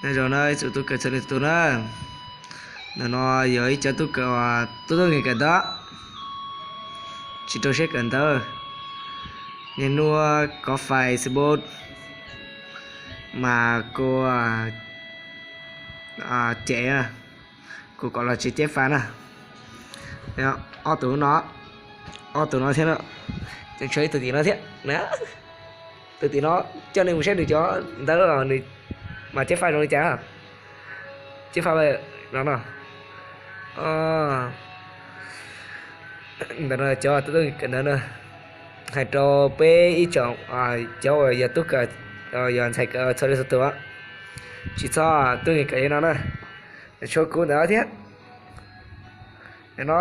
Nyob zoo na ib tsoom tub kawm txhua leej txhua tus na. Ntawm no yog ib cov tub kawm uas tub tub nkeeg kawm ntawv, tsis rau siab kawm ntawv, niaj hnub kov Facebook mas kuv cem, kuv kom los tsis ceb fais na. Ob tug no, ob tug no thiab, tseem tshuav ib tug tim no thiab. Tus tim no coj nej mus saib nws cov ntawv, nws mas ceb fais zoo li cas. Ceb fais no no. Ntawm no cov tub kawm ntawv na, hais rau peb ib tsoom cov uas yog tub kawm, yog ntxhais kawm txhua leej txhua tus, tsis txhob tub nkeeg kawm li no na. Tshuav kuv ntawm no thiab. No,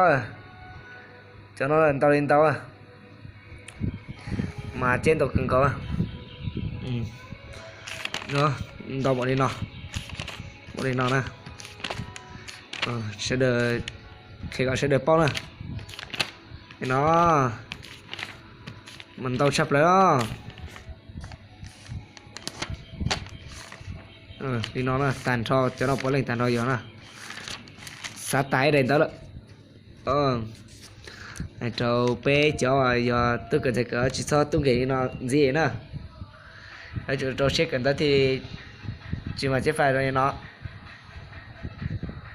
cov no ntau li ntau, mas ceb ntau kawg nkaus. Ntau npaum li no, npaum li no na. Sawv daws, qhia kom sawv daws paub na. No mas ntau tshaj plaws. Li no na, tag nrho cov no puav leej tag nrho yog na, xav tas ib daim ntawv lawm. Hais rau peb cov yog tub kawm ntxhais kawm tsis txhob tub nkeeg li no ntxiv na. Yuav tsum rau siab kawm ntawv thiaj tsis mas ceb fais zoo li no.